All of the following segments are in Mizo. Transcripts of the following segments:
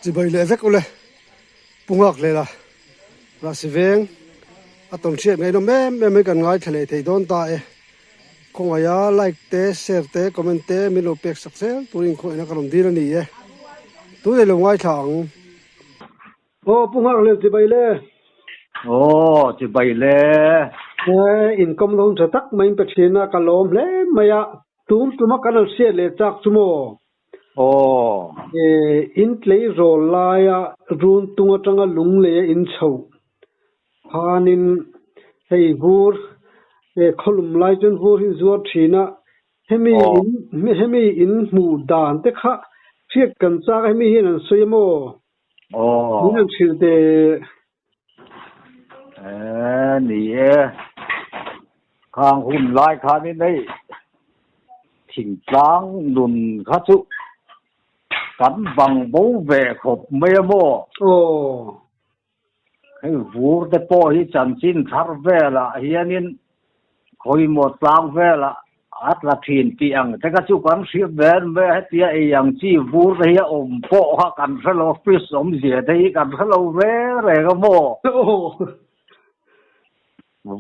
Chibai leh vek ule Pu Nghak Hlela Rahsi veng a tawn hriat ngaihnawm em em mai kan ngaithla leh thei dawn ta e. Khawngaia like te share te comment te min lo pek sak zel turin khawngaihna ka rawn dil a ni e. Tunei lo ngaithla ang. Aw Pu Nghak Hlel chibai le. Aw chibai le. Inkawm dawn tha tak mai in pe thin a ka lawm hle mai a. Tun tuma kan han hriat leh chak chu maw? Aw. In tleirawl laia run tung atanga lung lei a in chhoh khanin hei vur khawlum lai chuan vur hi zuar thin a, hemi in hemi in hmuh dan te kha hriat kan chak a, hemi hian an sawi a maw? Aw. Min han hrilh teh. E ni e, khang hun lai khanin hei thingtlang nun kha chu kan bang bo ve khawp mai a maw? Aw. Hei vur te pawh hi chanchin thar velah hianin Khawimaw tlang velah a tla thin tih ang te kha chu kan hriat ve mai a, hetia ei ang chi vur te hi a awm pawh kha kan hre lo, fish awmzia te hi kan hre lo reng reng a maw?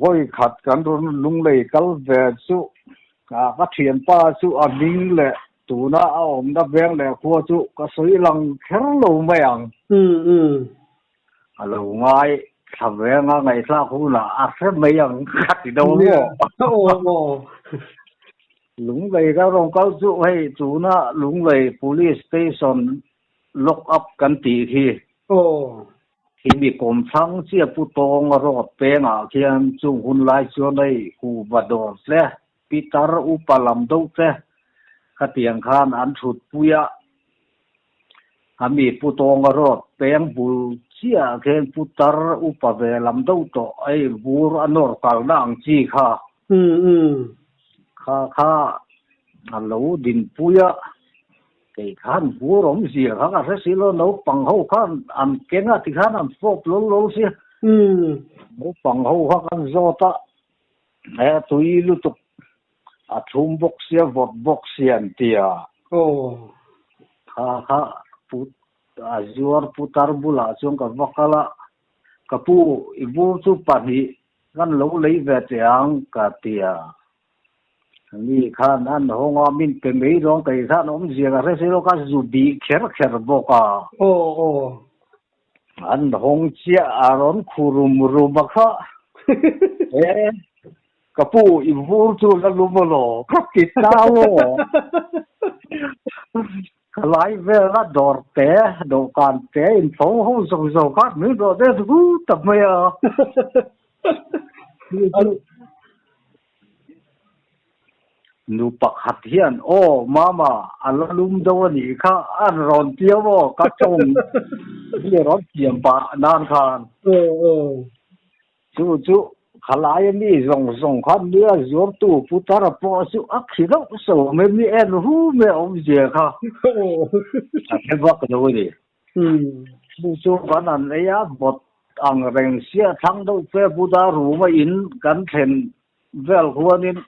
Vawi khat kan rawn lunglei kal ve chu ka thianpa chu a hming leh tuna a awmna veng leh khua chu ka sawi lang kher lo mai ang. A lo ngai thla veng a ngaihthlak hunah a hre mai ang ka ti do maw? Lunglei ka rawn kal chu hei tuna Lunglei Police Station lock up kan tih khi. Khi mi kawmthlang chiah Pu Tawnga road pengah khian chung hun lai chuan hei kuhva dawr te Pitar upa lam deuh te khatiang khan an thut pui a. A mi Pu Tawnga road peng bul chiah ah khian Pu Tar upa ve lam deuh tawh hei vur a nawr kalna ang chi kha. Kha kha a lo dinpui a, kei khan vur awmzia kha ka hre si lo, naupang ho khan an keng a tikhan an fawp lawl lawl si. Naupang ho kha kan zawt a, he tui lutuk A thlum bawk sia, vawt bawk sia an ti a. Aw. Kha kha pu a zuar putar bulah chuan ka va kal a, ka pu i bur chu pahnih kan lo lei ve che ang ka ti a. Mi khan an hawng a, min pe mai dawn kei khan awmzia ka hre si lo, ka zu bih kher kher bawk a. Aw aw. An hawng chiah a rawn khu rum rum a kha. E. Ka pu i vur chu la lum alaw ka ti ta maw? Ka lai vel a dawr te, dawhkan te in tho ho zawk zawk a, min rawh te chu tak mai a. Nu pakhat hian aw mama a la lum deuh a nih kha an rawn ti a maw ka tawng hi a rawn thiam pah nan khan. Chu chu khalai a mi zawng zawng kha nia zuartu Putara pawh chu a khi deuh so mai mi en hu mai a awmzia kha a hre vak lo a ni. Chu chu kan han ei a, bawt ang reng sia thlang deuh fe Buddha room a in kan thlen vel khuanin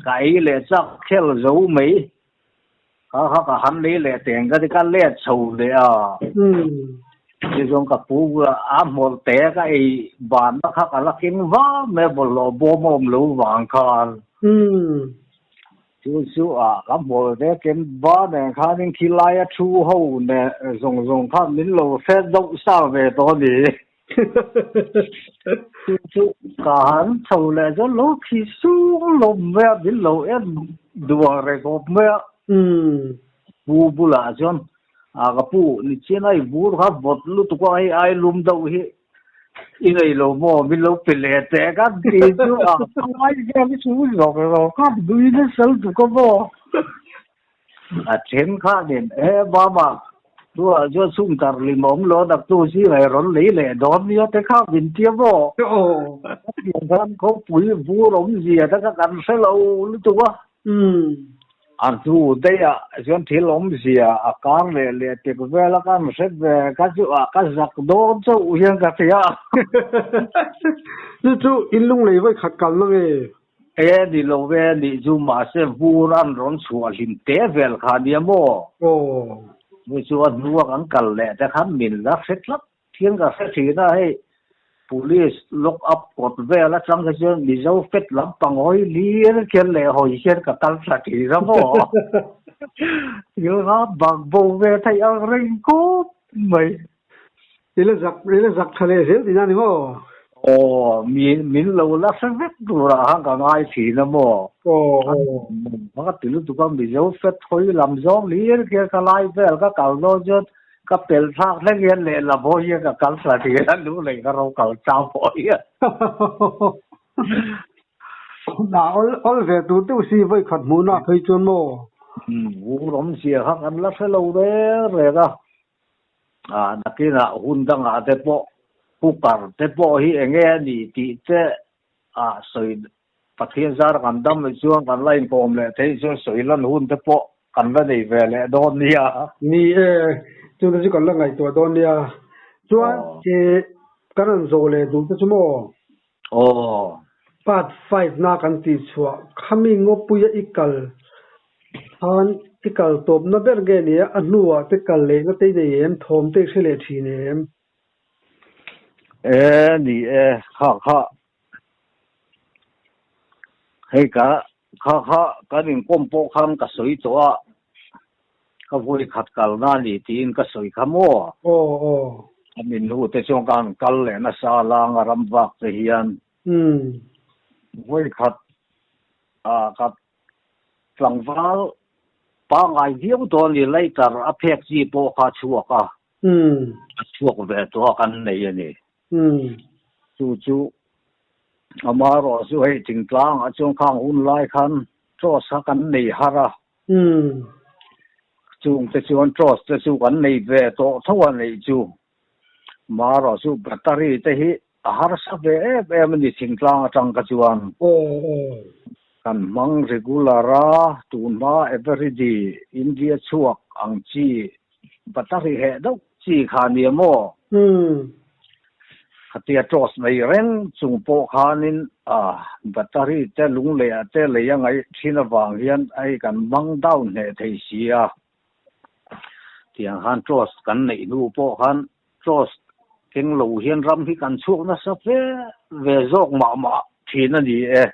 ka ei leh chak khel zo mai. Kha kha ka han lei leh teng ka ti ka let chho leh a. Ti chuan ka pu a hmawlh te ka ei ban na kha ka la keng va mai a bawlhhlawh bawm a awm lo vang khan. Chu chu a ka hmawlh te ken va nen khanin khilai a thu ho nen zawng zawng khan min lo hre deuh sa ve tawh a ni. Chu chu ka han chho leh chuan lo khi sung lawm mai a, min lo en duang reng khawp mai a. Pu bulah chuan a ka pu ni chian a i vur kha vawt lutuk a hei ai lum deuh hi i ngei lo maw min lo pe leh teh ka ti chu a ngai vel hi chu zawk rawh ka nui nasa lutuk a maw. A then khanin, He mama, tunah chuan sum tar lim a awm lo, naktu zingah i rawn lei leh dawn nia te kha min ti a maw? Hetiang khan khawpui vur awmzia te kha kan hre lo lutuk a. A hnu daihah chuan thil awmzia a kar leh leh tek vel a kan hre ve kha chu a ka zak dawn chauh hian ka hria. Chu chu in lunglei vawi khat kalna nge? E ni lo ve nih chu mahse vur an rawn chhuah hlim te vel kha nia maw? Aw. Chu chu a hnua kan kal leh te khan min la hre tlat Thian ka hre thin a, hei Police lock up kawt vel atang hi chuan Mizo fet lampang hawi hlir khian leh hawi hian ka kal thla thin a maw? Thil kha bang bo ve theih ang reng khawp mai. I la zak, i la zak tha leh zel tihna a ni maw? Aw, mi, min lo la hre vek turah khan ka ngai thin a maw? Aw, aw. Ka ti lutuk a, Mizo fet hawi lam zawng hlir khian ka lai vel ka kal dawn chuan Ka pel thlak hlek hian lehlam haw hian ka kal thla thin a, lu lei ka ro kal chang pawh hian. Hna awl awl ve tur deuh si vawi khat hmuhna phei chuan maw? Vur awmzia kha kan la hre lo reng reng a, nakinah hun dangah te pawh cooker te pawh hi eng nge a nih tih te sawi Pathian zara kan dam leh chuan kan la inkawm leh theih chuan sawi lan hun te pawh kan la nei ve leh dawn nia. Ni e, chute chu kan la ngaihtuah dawn nia. Chuan i kan rawn zawh leh duh te chu maw? Aw. Part 5 na kan tih chhuah khami ngawpuia i kal khan i kal tawpna ber nge nia a hnuah te kal lehna te i nei em? Thawm te i hre leh thin em? E ni e, kha kha Hei ka kha kha kan inkawm pawh khan ka sawi tawh a, ka vawi khat kalna a ni tiin ka sawi kha maw? Aw aw. A min hnu te chuan ka han kal leh nasa langa ram vak te hian. Vawi khat ah ka tlangval pangngai viau tawh a ni, lighter a phek chi pawh kha a chhuak a. A chhuak ve tawh a kan nei a ni. Chu chu amaherawh chu hei thingtlang ah chuan khang hun lai khan torch kha kan nei har a. Chung te chuan torch te chu kan nei ve tawh tho a neih chu. Amaherawh chu battery te hi a harsa ve em em a ni thingtlang atang kha chuan. Kan hmang regular a, tunhma everyday India chhuak ang chi Battery heh deuh chi kha nia maw? Khatia torch nei reng chung pawh khanin battery te lungleiah te lei a ngaih thin avang hian hei kan hmang down hneh thei si a. Tiang khan torch kan neih hnu pawh khan torch keng lo hian ram hi kan chhuak nasa fe ve zawk mah mah thin a ni e.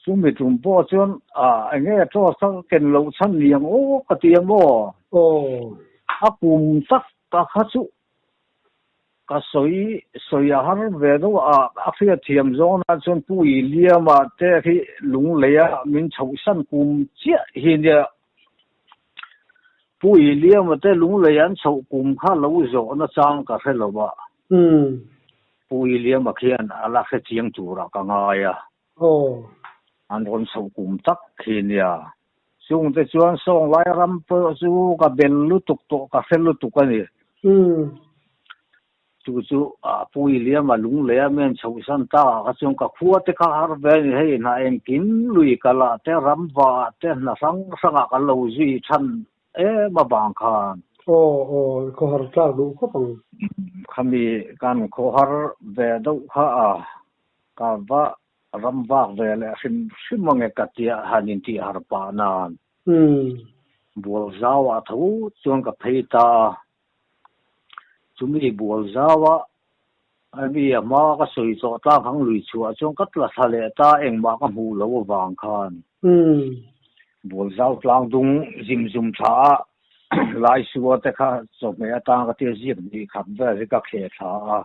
Chumi tum pawh chuan eng nge torch a ken loh chhan ni ang aw ka ti ang aw. Aw. A kum tak tak kha chu ka sawi sawi a har ve deuh a, a hriat thiam zawng nan chuan Pu Iliama te hi lunglei a min chhohsan kum chiah hi nia. Pu Iliama te lunglei an chhoh kum kha lo zawhna chang ka hre lo a. Pu Iliama khian a la hre chiang turah ka ngai a. Aw. An rawn chhoh kum tak khi nia. Chungte chuan Sawnglai ram pawh chu ka bel lutuk tawh, ka hre lutuk a ni. Chu chu Pu Iliama lunglei a men chhoh san ta ah kha chuan ka khua te kha har ve a ni. Hei hna engkim lui kal ah te, ram va ah te, hna hrang hrang ah kan lo zui than em avang khan. Aw aw, khawhar tlak duh khawp ang. Khami kan khawhar ve deuh kha a Ka va ram vak ve leh hrim hrim ange ka tia han intih har pah nan. Bual zau ah tho chuan ka phei ta a, chumi bual zau ah mi a hma ka sawi chawh tlang hang lui chhuah chuan ka tla thla leh ta engmah ka hmuh loh avang khan. Bual zau tlang dung zim zum thla ah lai sua te kha chawhmeh atang ka tia ziak hnih khat vel hi ka khe thla a.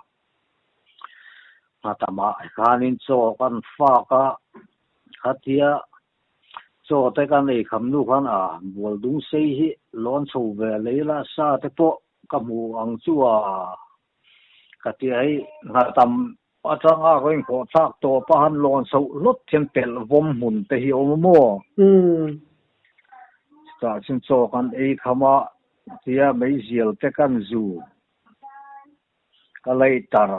Nghatamah khanin chaw kan fak a, khatia chaw te kan ei kham hnu khan a bual dung sei hi lawn chho ve lei la sa te pawh ka hmu ang chu a ka ti a, hei nghatam atanga rawn inkhawh thlak tawp a han lawn chhoh hlawt hian pelh vawm hmun te hi a awm a maw? Chutah chuan chaw kan ei kham a, tia meizial te kan zu. Ka leitar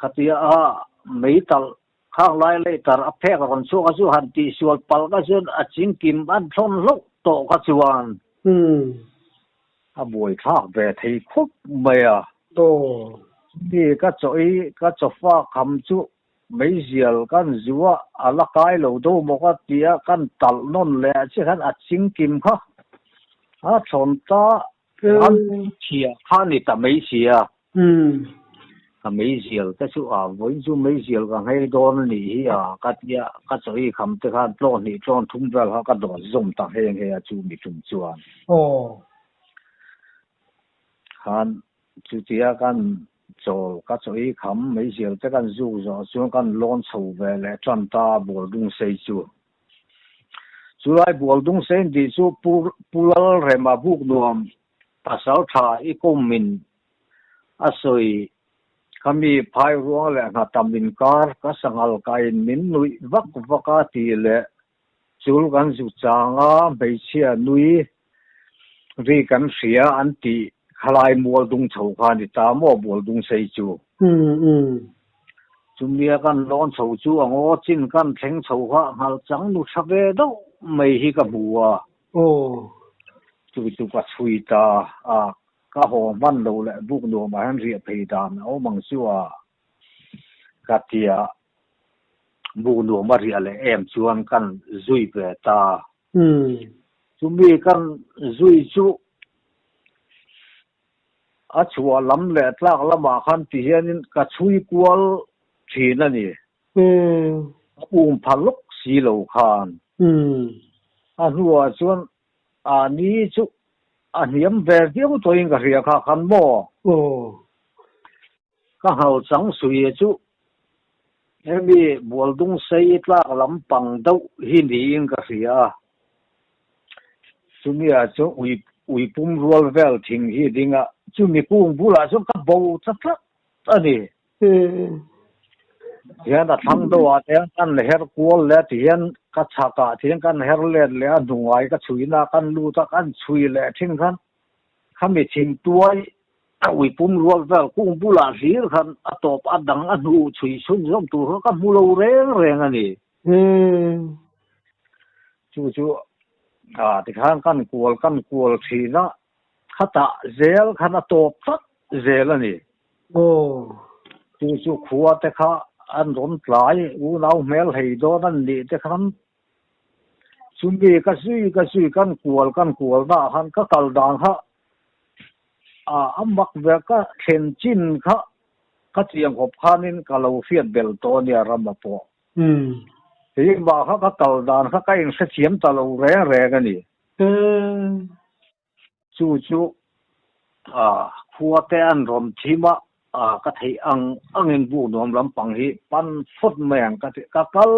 khatia a meitalh khang lai leitar a phek a rawn chhuak a chu han tihsual palh ka chuan a chingkim an thlawn hlauh tawh kha chuan a buaithlak ve thei khawp mai a. Mi ka chaw i ka chawfa kham chu meizial kan zu a, a la kai lo do maw ka tia kan talh nawn leh ah chiah khan a chingkim kha. A thlawn ta an chhia kha ni ta mai sia. Ka meizial te chu a vawiin chu meizial ka nghei dawn a nih hi a ka tia ka chawi kham te khan tlawn hnih tlawn thum vel kha ka dawn zawm ta nghe nghe a chu mi tum chuan. Khan chutia kan chawl ka chawi kham meizial te kan zuk zawh chuan kan lawn chho ve leh tan ta a bualdung sei chu. Chulai bualdung sei intih chu Pu Lalrema buk nuam pasal tha i kawmin a sawi khami phai ruang leh hna tam inkar ka sanghal kain min nuih vak vak a tih leh chul kan zu chang a hmeichhia nui ri kan hria an tih khalai mual dung chho kha a ni ta maw bual dung sei chu. Chumia kan lawn chho chu a ngaw chin kan thleng chho kha nghal chang nu tha ve deuh mai hi ka hmu a. Chu chu ka chhui ta a, ka haw hman lo leh buk nuamah hian riah phei dan a awm ang chu a, ka tia buk nuam a riah leh em chuan kan zui ve ta. Chumi kan zui chu a chhuah lam leh tlak lamah khan ti hianin ka chhui kual thin a ni. A um pha lawk si lo khan. A hnuah chuan a ni chu a hniam ve viau tawhin ka hria kha khan maw? Ka nghal chang sui chu hemi bualdung sei tlak lampang deuh hi niin ka hria a. Chumi ah chuan ui ui pum rual vel thing hi ding a, chumi kung bulah chuan ka bo ta tlat a ni. Tihian a thlang deuh ah te kan her kual leh a tihian ka chhak ah tihian kan her let leh a hnungai ka chhui na kan lut a kan chhui leh thin khan khami thingtuai a ui pum rual vel kung bulah hlir khan a tawp a dang a hnu chhui chhun zawm tur kha ka hmu lo reng reng a ni. Chu chu a tikhan kan kual kan kual thin a, khatah zel khan a tawp tlat zel a ni. Chu chu khua te kha an rawn tlai unau hmel hei dawn an nih te khan chumi ka zui ka zui kan kual kan kual naah khan ka kal dan kha a mak ve ka thlen chin kha ka chiang khawp khanin ka lo hriat belh tawh a nia rama pawh. Keimah kha ka kal dan kha ka inhrethiam ta lo reng reng a ni. Chu chu khua te an rawn thim a, ka theih ang angin buk nuam lampang hi pan phawt mai ang ka ti. Ka kal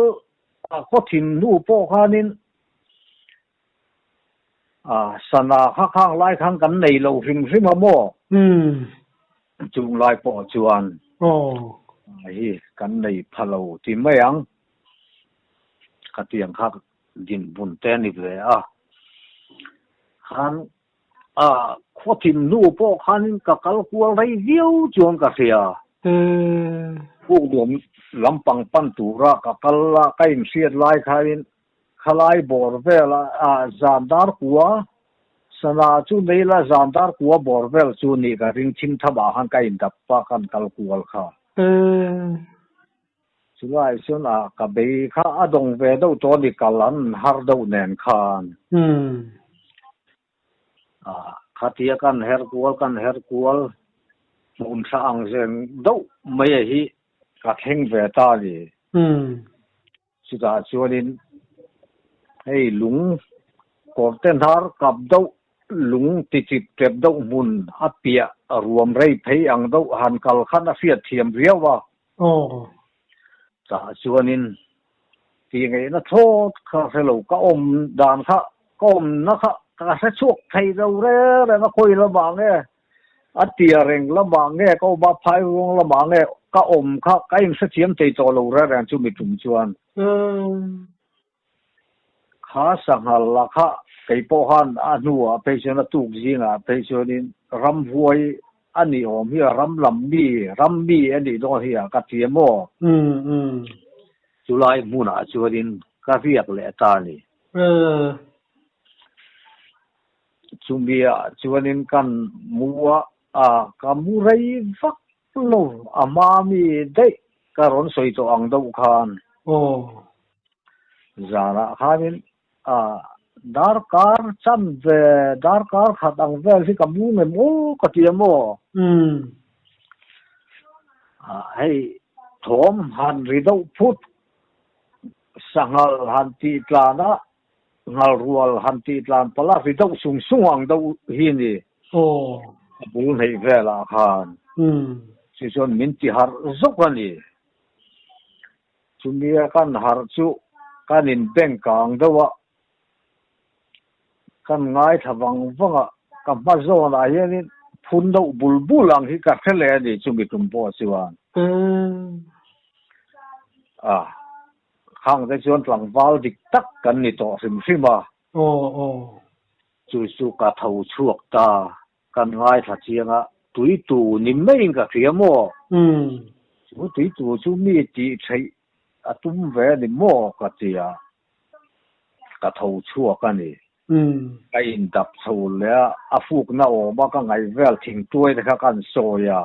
khaw thim hnu pawh khanin sana kha khang lai khan kan nei lo hrim hrim a maw? Chung lai pawh chuan hi kan nei pha lo ti mai ang. Khatiang kha dinhmun te a ni ve a. Khan a khaw thim hnu pawh khanin ka kal kual rei viau chuan ka hria. Puk nuam lampang pan tura ka kal a, ka inhriat lai khanin Khalai bawr vel a zan dar kua, sana chu nei la zan dar kua bawr vel chu nih ka ring thim tham ah khan ka indap a kan kal kual kha. Chulai chuan a ka bei kha a dawng ve deuh tawh a ni kal an har deuh nen khan. Khatia kan her kual kan her kual hmun tha ang zeng deuh mai a hi ka thleng ve ta a ni. Chutah chuanin hei lung kawr te hnar kap deuh lung ti chip tep deuh hmun a piah ruam rei phei ang deuh han kal khan a hriat thiam riau a. Chutah chuanin tih ngaihna thlawt kha hre lo ka awm dan kha ka awmna kha ka hre chhuak thei lo reng reng a khawi lamah nge A tia reng lamah nge ka awm a, phai ruang lamah nge ka awm kha ka inhrethiam thei tawh lo reng reng chu mi tum chuan. Kha sanghal la kha kei pawh khan a hnuah phei chuan a tuk zingah phei chuanin ramhuai a nih awm hi a, ram lam mi, ram mi a nih dawn hi a ka ti a maw? Chulai hmunah chuanin ka riak leh ta a ni. Chumi-ah chuanin kan mu a, a ka mu rei vak lo, a hma mi daih ka rawn sawi tawh ang deuh khan. Zanah khanin a Darkar chanve, darkar khat ang vel hi ka mu ngem aw ka ti a maw? Hei thawm han ri deuh phut, sanghal han tih tlan a, ngal rual han tih tlan palh a ri deuh sung sung ang deuh hi a ni. A bul hneih velah khan chu chuan min ti harh zawk a ni. Chumia kan harh chu kan in bank kang deuh a, kan ngaithla vang vang a, ka hma zawnah hianin phun deuh bul bul ang hi ka hre leh a ni chumi tum pawh chuan. A, khang te chuan tlangval dik tak kan ni tawh hrim hrim a. Chu chu ka tho chhuak ta. Kan ngaithla chiang a, tui tu ni maiin ka hria maw? Chu tui tu chu mi tih theih a tum ve a ni maw? Ka ti a, ka tho chhuak a ni. Ka indap chho leh a, a fukna awma ka ngaih vel thingtuai te kha kan sawi a.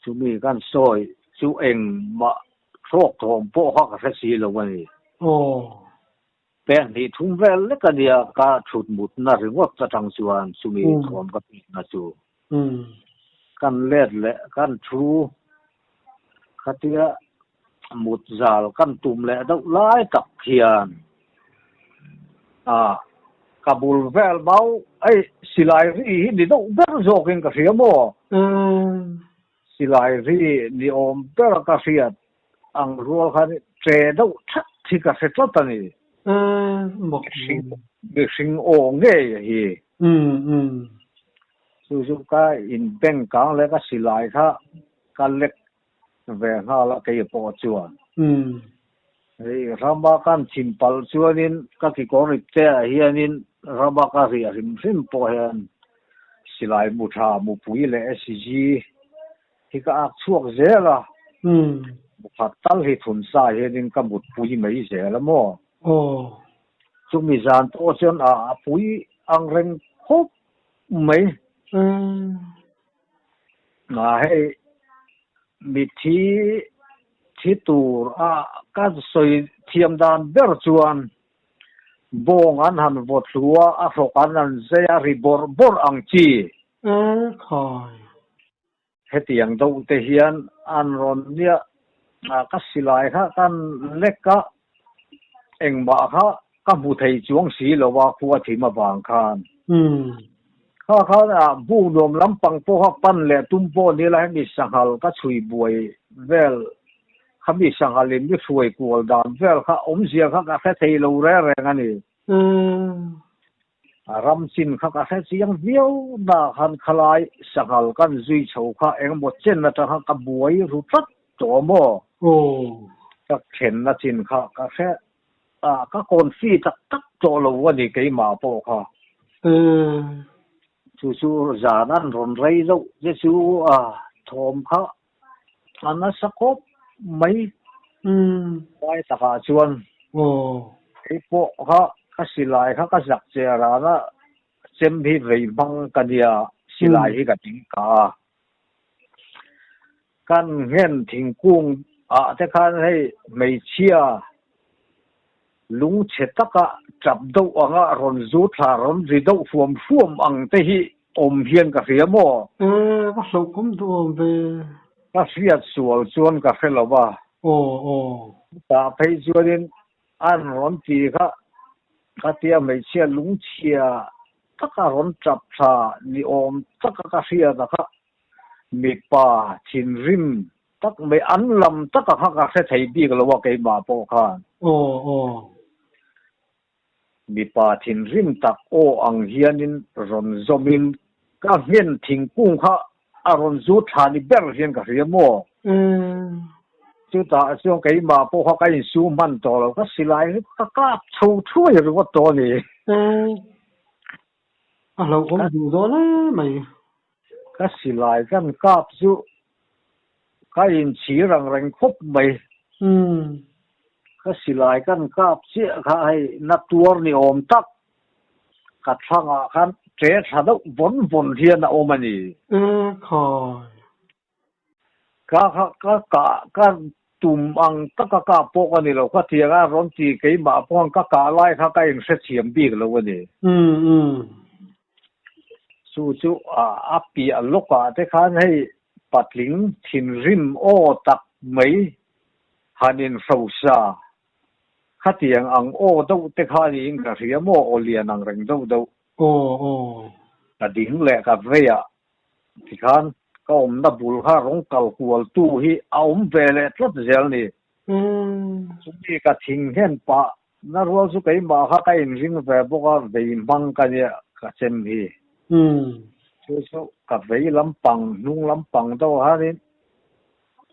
Chumi kan sawi chu engmah hrawk thawm pawh kha ka hre si lo a ni. Pek hnih thum vel lek a nia ka thut mutna ringawt atang chuan chumi thawm ka pekna chu kan let leh kan thu khatia mut zal kan tum leh deuh lai tak hian a ka bul vel mau hei silai ri hi ni deuh ber zawkin ka hria maw? Silai ri ni awm ber ka hriat Ang rual khan che deuh that hi ka hre tlat a ni. Mihring aw ngei a hi. Chu chu ka in bank kang leh ka silai kha ka lek ve nghal a kei pawh chuan. Hei rama kan chim palh chuanin ka kikawr ip te ah hianin rama ka riah hrim hrim pawh hian silai mu tha mupui leh SG hi ka ak chhuak zel a, mukhat tal hi thun sa hianin ka mutpui mai zel a maw? Chumi zan pawh chuan a a pui ang reng khawp mai. A hei mithi thi tur a ka sawi thiam dan ber chuan bawng an han vaw thlu a, a hrawk an han zai a, ri bawrh bawrh ang chi. Hetiang deuh te hian an rawn nia ka silai kha kan lek a, engmah kha ka hmu thei chuang si lo a khua thim avang khan. Kha khan a buk nuam lampang pawh kha pan leh tum pawh ni la hemi sanghal ka chhui buai vel kha mi sanghal in mi hruai kual dan vel kha awmzia kha ka hre thei lo reng reng a ni. A ram chin kha ka hre chiang viau na khan khalai sanghal kan zui chho kha engemaw chen atang kha ka buai ru tlat tawh a maw? Ka thlenna chin kha ka hre a, ka confi tak tak tawh lo a ni keimah pawh kha. Chu chu zan an rawn rei deuh che chu a thawm kha a nasa khawp mai. Lai takah chuan kei pawh kha ka silai kha ka zak che ran a, chem hi vei hmang ka nia, silai hi ka ding ka a. Kan nghen thingkung ah te khan hei hmeichhia lungchhe taka tap deuh anga rawn zu thla rawn ri deuh huam huam ang te hi awm hian ka hria maw? E, va hlauhawm duh awm ve. Ka hriat sual chuan ka hre lo va. Aw, aw. Tah phei chuanin an rawn ti kha khatia hmeichhia lungchhia taka rawn tap thla ni awm taka ka hriat a kha mipa thinrim Tak mai an lam taka kha ka hre thei bik lo a keimah pawh khan. Aw aw. Mipa thinrim tak aw ang hianin rawn zawmin ka nghen thingkung kha a rawn zut thla ni ber hian ka hria maw? Chutah chuan keimah pawh kha ka insum hman tawh lo, ka silai hi ka kap chho thuai ringawt tawh a ni. A hlauhawm duh dawn em mai. Ka silai kan kap chu ka inchhir ang reng khawp mai. Ka silai kan kap chiah kha hei na tuar ni awm tak ka thlangah khan ṭe thla deuh vawn vawn hian a awm a ni. Khawi. Ka kha ka kah ka. tum ang taka kap pawh ka ni lo, khatiang a rawn ti keimah pawh ka kah lai kha ka inhrethiam bik lo a ni. Chu chu a piah lawkah te khan hei patling thinrim aw tak mai han inhrosa khatiang ang aw deuh te kha niin ka hria maw aw lian ang reng deuh deuh. Ka ding leh ka vei ah tikhan ka awmna bul kha rawng kal kual tu hi a awm ve leh tlat zel ni. Chumi ka thing hnen pah na rual chu keimah kha ka inring ve bawk a, vei hmang ka nia ka chem hi. Chu chu ka vei lampang hnung lampang deuh ah khanin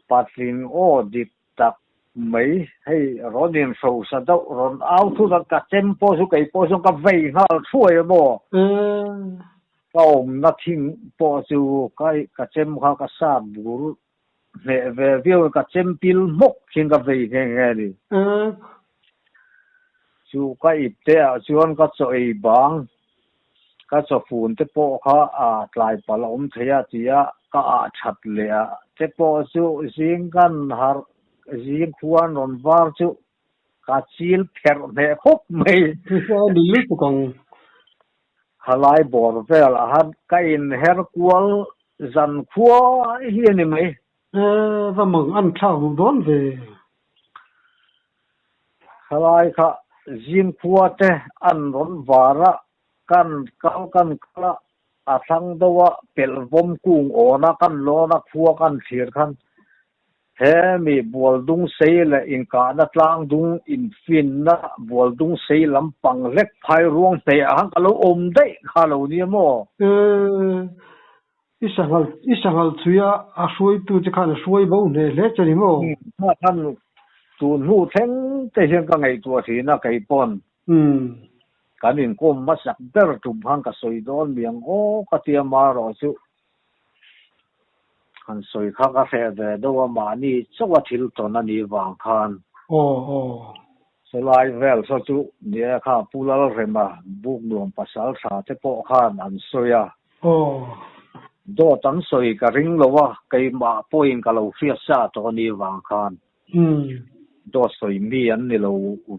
patling aw dik tak mai, hei rawn inhrosa deuh rawn au thut a, ka chem pawh chu kei pawh chuan ka vei nghal thuai a maw? Ka awmna thing pawh chu ka ka chem kha ka sat bur hneh ve viau a, ka chem pil hmawk hian ka vei nghe nghe a ni. Chu ka ip te ah chuan ka chaw ei bang, ka chaw fun te pawh kha a tlai palh a awm thei a ti a, ka ah that leh a te pawh chu zing kan harh zing khuan rawn var chu ka chil pherh hneh khawp mai. Ni lutuk ang. Khalai bawr vel ah khan ka inher kual zan khua hi a ni mai. Va mang an thlak duh dawn ve. Khalai kha zingkhua te an rawn var a, kan kal kan kal a, a thlang deuh a pelh vawm kung awn a kan lawn a khua kan thlir khan he mi bualdung sei leh inkahna tlangdung infinna bualdung sei lampang hlek phai ruang hneih ah khan ka lo awm daih kha lo nia maw? I sanghal i sanghal chhui a, a hruaitu che khan a hruai bo hle hle che ni maw? Hma khan tun hnu thleng te hian ka ngaihtuah thin a kei pawn. Kan inkawm hmasak ber tum khan ka sawi dawn miang aw ka tia marawh chu han sawi kha ka hreh ve deuh a mahni chauh a thil tawn a nih vang khan. Aw aw. Sawlai vel saw chu nia kha Pu Lalrema buk nuam pasal tha te pawh khan an sawi a. Aw. Dawt an sawi ka ring lo a, keimah pawhin ka lo hriat sa tawh a nih vang khan. Dawt sawi mi an ni lo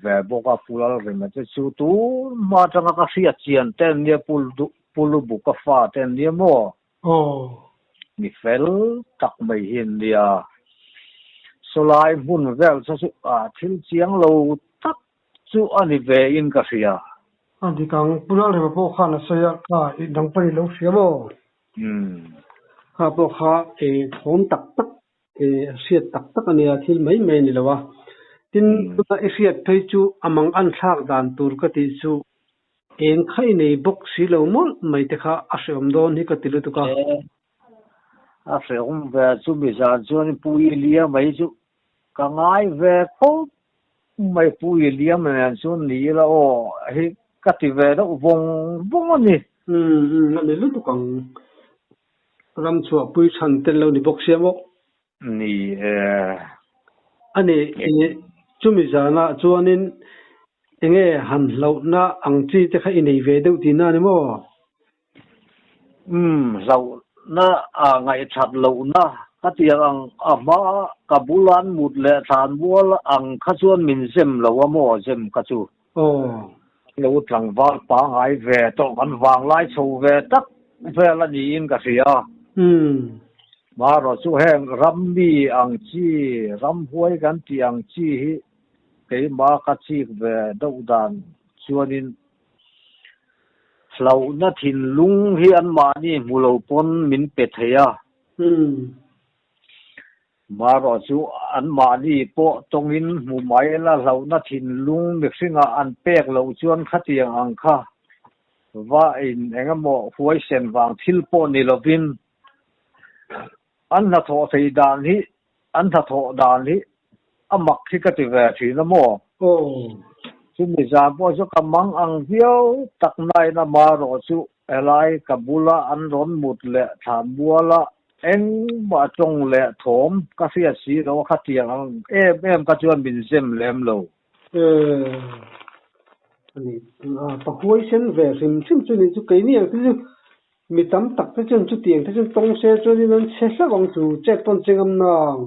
ve bawk a, Pu Lalrema te chu tun hma atanga ka hriat chian te an nia, Pu Lubuka fa te an nia maw? Aw. Mi fel tak mai hi an nia. Sawlai hmun vel chu chu thil chiang lo tak chu a ni ve in ka hria. A dik ang, Pu Lalrema pawh khan a sawi a, kha i dang pawh i lo hria maw? Kha pawh kha thawm tak tak hriat tak tak a nia, thil mai mai a ni lo a. Tin, tuna i hriat phei chu a mang an thlak dan tur ka tih chu eng kha i nei bawk si lo mawlh mai te kha a hrehawm dawn hi ka ti lutuk a. A hrehawm ve chu mi zan chuan Pu Ilia mai chu ka ngai ve khawp mai Pu Ilia nen chuan ni ila aw hi ka ti ve deuh vawng vawng a ni. Umm a ni lutuk ang. Ram chhuah pui chhan tel lo ni bawk sia maw? Ni e. A ni, chumi zanah chuanin enge han hlauhna ang chi te kha i nei ve deuh tihna a ni maw? Umm, hlauhna a ngaihthat lohna ka tiang ang a hma ka bulan mut leh thlan mual ang kha chuan min zem lo a maw zem kha chu. Aw. Lo tlangval pangai ve tawh kan vanglai chho ve tak vel a niin ka hria. Umm. Marawh chu heng rammi ang chi, ramhuai kan tih ang chi hi keimah ka chik ve deuh dan chuanin hlauhna thinlung hi anmahni hmu lo pawn min pe thei a. Umm. Marawh chu anmahni pawh tawngin hmu mai la hlauhna thinlung mihringah an pek loh chuan khatiang ang kha va in engemaw huaisen vang thil pawh ni lovin an hnathawh thei dan hi an hnathawh dan hi a mak hi ka ti ve thin a maw? Aw. Chumi zan pawh chu ka mang ang viau tak nain a marawh chu Helai ka bula an rawn mut leh thlan muala engmah tawng leh thawm ka hriat si lo a khatiang ang em em kha chuan min zem lem lo. A ni, pa huaisen ve hrim hrim chu ni chu keini ang te chu mi tam tak te chuan chutiang te chuan tawng se chuanin an chhe hlauh ang chu chet pawn che ngam nang.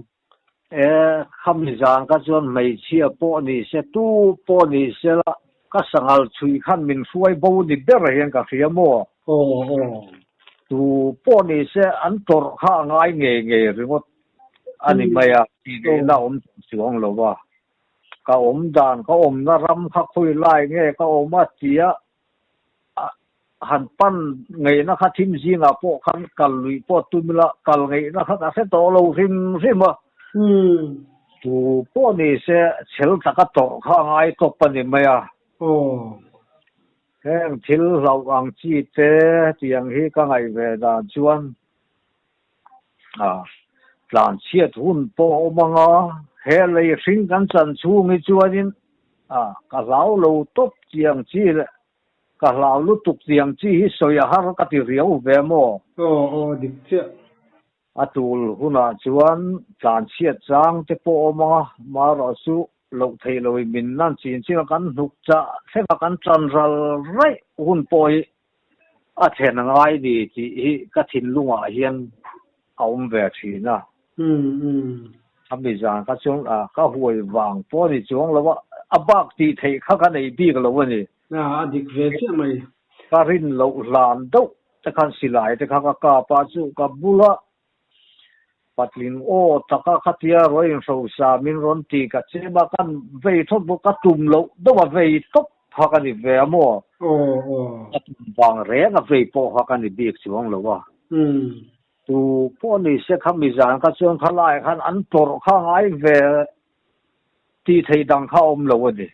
E, khami zan kha chuan hmeichhia pawh ni se, tu pawh ni se la, ka sanghal chhui khan min hruai bo ni ber hian ka hria maw? Aw, aw. Tu pawh ni se an tawrh kha a ngai ngei ngei ringawt a ni mai a, tih ngaihna a awm chuang lo va. Ka awm dan, ka awmna ram kha khawi lai nge ka awm a tia han pan ngaihna kha thim zingah pawh khan kal luih pawh tum ila kal ngaihna kha ka hre tawh lo hrim hrim a. Tu pawh ni se chhel taka tawrh kha a ngai tawp a ni mai a. Heng thil hlauh ang chi te tiang hi ka ngaih ve dan chuan tlanchhiat hun pawh a awm ang a, he lei hring kan chan chhung hi chuanin ka hlau lo tawp tiang chi leh ka hlau lutuk tiang chi hi sawi a har ka ti riau ve maw? Aw aw dik chiah. A tul hunah chuan tlanchhiat chang te pawh a awm ang a, marawh chu loh theih loin min nan chin chin a kan hnuk chah thleng a kan tan ral raih hun pawh hi a thlen a ngai ni tih hi ka thinlungah hian a awm ve thin a. Khami zan kha chuan ka huai vang pawh a ni chuang lo a, a bak tih theih kha ka nei bik lo a ni. A dik ve chiah mai. Ka rin loh hlan deuh te khan silai te kha ka kap a, chu ka bula patling aw taka khatia rawn inhrosa min rawn ti ka chem a, kan vei thawt bawk, ka tum loh deuh a vei tawp kha ka ni ve a maw? Ka tum vang reng a vei pawh kha ka ni bik chuang lo a. Tu pawh ni se kha mizan kha chuan khalai khan an tawrh kha ngai ve tih theih dang kha awm lo a ni.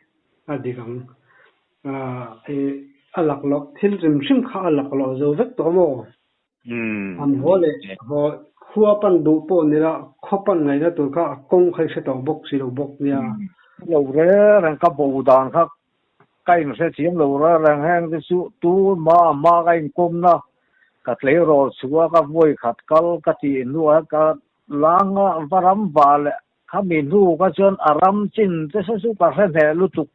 A dik ang. A laklawh thil hrim hrim kha a laklawh zo vek tawh maw? An haw leh haw khua pan duh pawh ni la, khaw pan ngaihna tur kha a kawng kha i hre tawh bawk si lo bawk nia. Lo reng reng ka bo dan kha ka inhre thiam lo reng reng heng te chu tu ma ma ka inkawmna ka tleirawl chhuah ka vawi khat kal ka tih hnuah ka langa va ram va leh khami hnu kha chuan a ram chin te se chu ka hre hneh lutuk.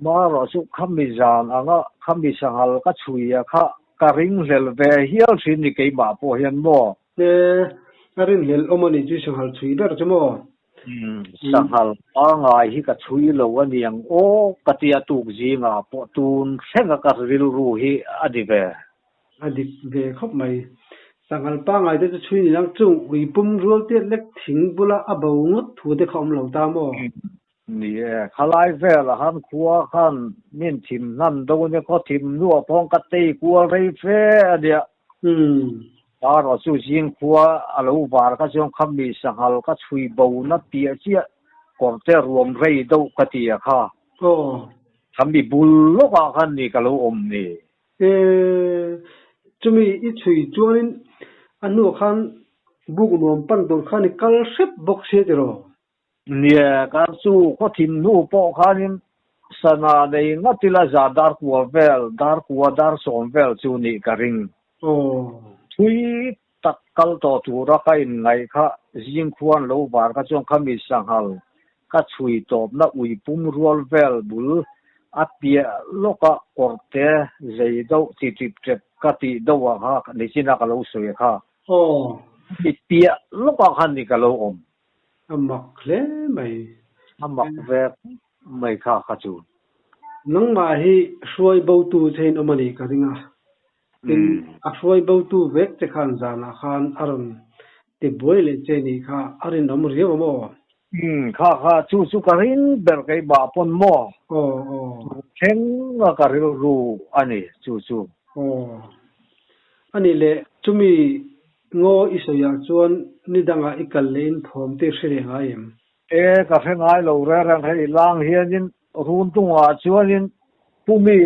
Marawh chu khami zan anga khami sanghal ka chhui a kha ka ringhlel ve hial thin ni keimah pawh hian maw? E, a rinhlel awm a nih chu sanghal chhui ber chu maw? Sanghal pangai hi ka chhui lo a niang aw ka tia tuk zingah pawh tun thlenga ka rilru hi a ni ve. A dik ve khawp mai. Sanghal pangai te chu chhui ni lang chung ui pum rual tiat lek thing bula a bo ngawt thu te kha awm lo ta maw? Ni e, khalai vel a han khua khan min thim hnan do nia khaw thim hnuah pawh ka tei kual rei fe a nia. Erawh chu zing khua a lo var kha chuan khami sanghal ka chhui bo na piah chiah kawr te ruam rei deuh ka ti a kha. Khami bul lawkah khan ni ka lo awm ni. E, chumi i chhui chuanin a hnuah khan buk nuam pan tur khan i kal hrep bawk sia tiraw? Nia, kan chu khaw thim hnu pawh khanin sana nei ngat ila za dar kua vel, dar kua dar sawm vel chu nih ka ring. Thui tak kal tawh tura ka inngaih kha zing khuan lo var kha chuan khami sanghal ka chhui tawpna ui pum rual vel bul a piah lawka kawrte zei deuh ti tip tep ka tih deuh ah kha nichina ka lo sawi kha. Mi piah lawkah khan ni ka lo awm. A mak hle mai. A mak ve mai kha kha chu. Nangmah hi hruai botu che in awm a nih ka ring a. Tin, a hruai botu vek che khan zanah khan a rawn ti buai leh che nih kha a rinawm riau a maw? Umm, kha kha chu chu ka ring ber keimah pawn maw? Aw, aw. Chu thleng a ka rilru a ni chu chu. Aw. A nih leh chumi Ngaw i sawiah chuan ni dangah i kal leh in thawm te i hre leh ngai em? E, ka hre ngai lo reng reng hei lang hianin run tungah chuanin pumi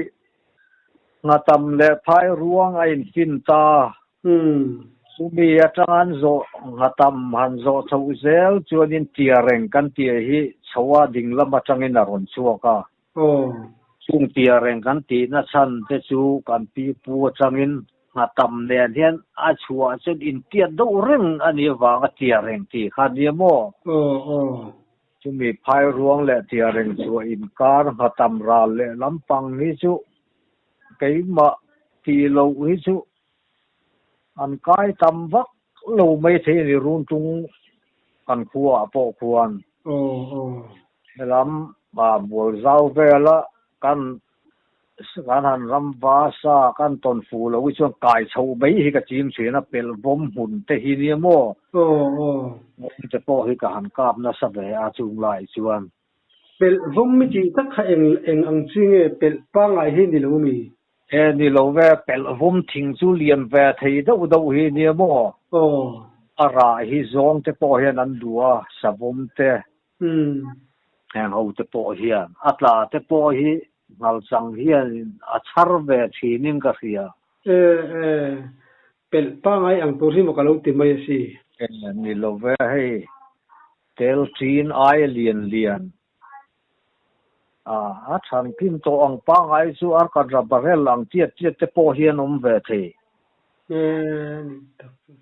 nghatam leh phai ruang a infin ta. Chumi atang an zawh nghatam han zawh chhoh zel chuanin tia reng kan tia hi chhoa ding lam atangin a rawn chhuak a. Chung tia reng kan tihna chhan te chu kan pi pu atangin Nghatam nen hian a chhuah chuan intiat deuh reng a nih avanga tia reng tih kha a nia maw? Chumi phai ruang leh tia reng chhuah inkar nghatam ral leh lampang hi chu keimah tih loh hi chu an kai tam vak lo mai thei a ni runtung. kan khuaah pawh khuan. Aw aw. Helam Bualzau vela kan kan han ram va sa kan tawn fuh loh hi chuan kai chhoh mai hi ka ching thin a, pelh vawm hmun te hi nia maw? Aw aw. Vawm te pawh hi ka han kap nasa ve a chung lai chuan. Pelh vawm mi tih tak kha eng eng ang chi nge pelh pangngai hi ni lo mi? E ni lo ve, pelh vawm thing chu lian ve thei deuh deuh hi nia maw? Aw. A rah hi zawng te pawh hian an duh a, savawm te. Umm. Heng ho te pawh hian a tla te pawh hi nghalchang hian a chhar ve thin in ka hria. E e, pelh pangngai ang tur hi maw ka lo ti mai a si. E ni lo ve hei, Tel ṭin aia lian lian a a chhan kim tawh ang pangngai chu arkadra barrel ang tiat tiat te pawh hian awm ve thei. E ni tak chu.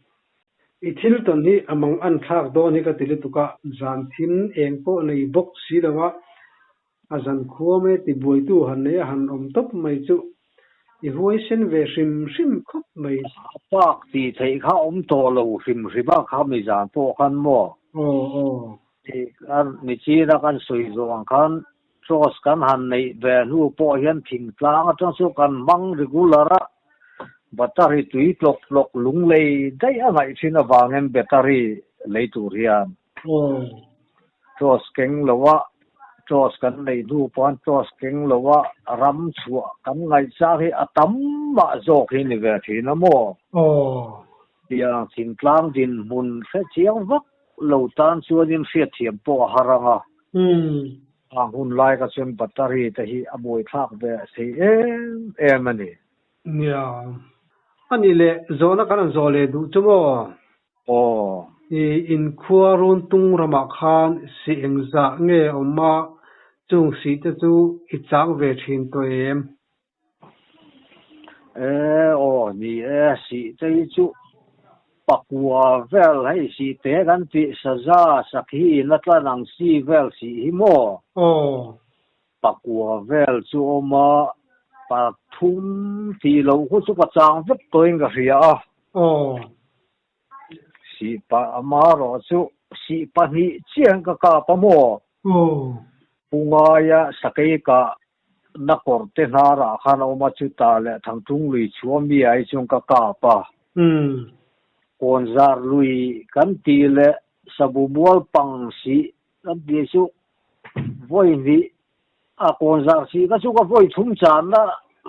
I thil tawn hi a mang an thlak dawn hi ka ti lutuk a, zan thim eng pawh nei bawk si lo a, A zan khuam e ti buaitu han nei a han awm tawp mai chuh. I huaisen ve hrim hrim khawp mai. A pak tih theih kha awm tawh lo hrim hrim a kha mi zan pawh khan maw? Aw aw. Tih khan michina kan sawi zawh ang khan Cross kan han neih ve hnu pawh hian thingtlang atang chu kan hmang regular a, battery tui tlawk tlawk lunglei daih a ngaih thin avangin battery lei tur hian. Aw. Cross keng lo a, cross kan neih hnu pawn cross keng lo a ram chhuah kan ngaihchak hi a tam mah zawk hi ni ve thin a maw? Aw. Tiang thingtlang dinhmun hre chiang vak lo tan chuanin hriatthiam pawh a har ang a. Umm. A hun lai kha chuan battery te hi a buaithlak ve thei em em a ni. Nia. A nih leh zawhna kan han zawh leh duh chu maw? Aw. I inkhua run tung ramah khan si engzah nge awm a, chung si te chu i chang ve thin tawh em? E, aw, ni e, si te hi chu pakua vel hei si te kan tih saza sakhi in a tlan ang si vel si hi maw? Aw. Pakua vel chu awm a, pathum tih loh khu chu ka chang vek tawhin ka hria a. Aw. Sihpa amarawh chu sih pahnih chiang ka kap a maw? Aw. Pu Ngaia sakei kah na kawr te hnarah khan a awm a, chutah leh Thangtung lui chhuah mi ai chuan ka kap a. Umm. Kawnzar lui kan tih leh Sabu mual pang sih kan tih chu vawi hnih a kawnzar sih kha chu ka vawi thum channa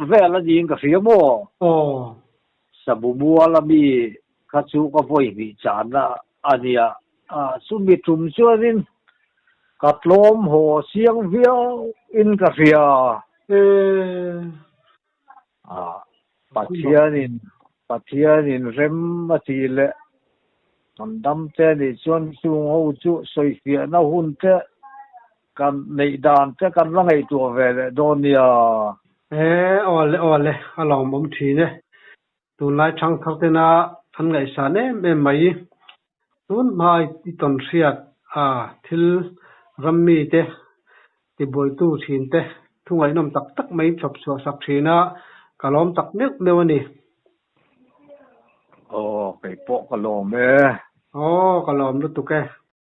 vel a niin ka hria maw? Aw. Sabu mual a mi kha chu ka vawi hnih chahna a nia. Chumi tum chuanin ka tlawm haw chiang viau in ka hria. Pathianin Pathianin rem a tih leh kan dam te nih chuan chung ho chu sawifiahna hun te Kan neih dan te kan la ngaihtuah ve leh dawn nia. E, awle awle, a lawmawm thin e. Tunlai thangthar tena an ngaihsan em em mai. Tun hma i tawn hriat a thil ram mite tibuaitu thin te thu ngaihnawm tak tak mai chhawp chhuah sak thin a, ka lawm tak meuh meuh a ni. Aw, kei pawh ka lawm e. Aw, ka lawm lutuk e.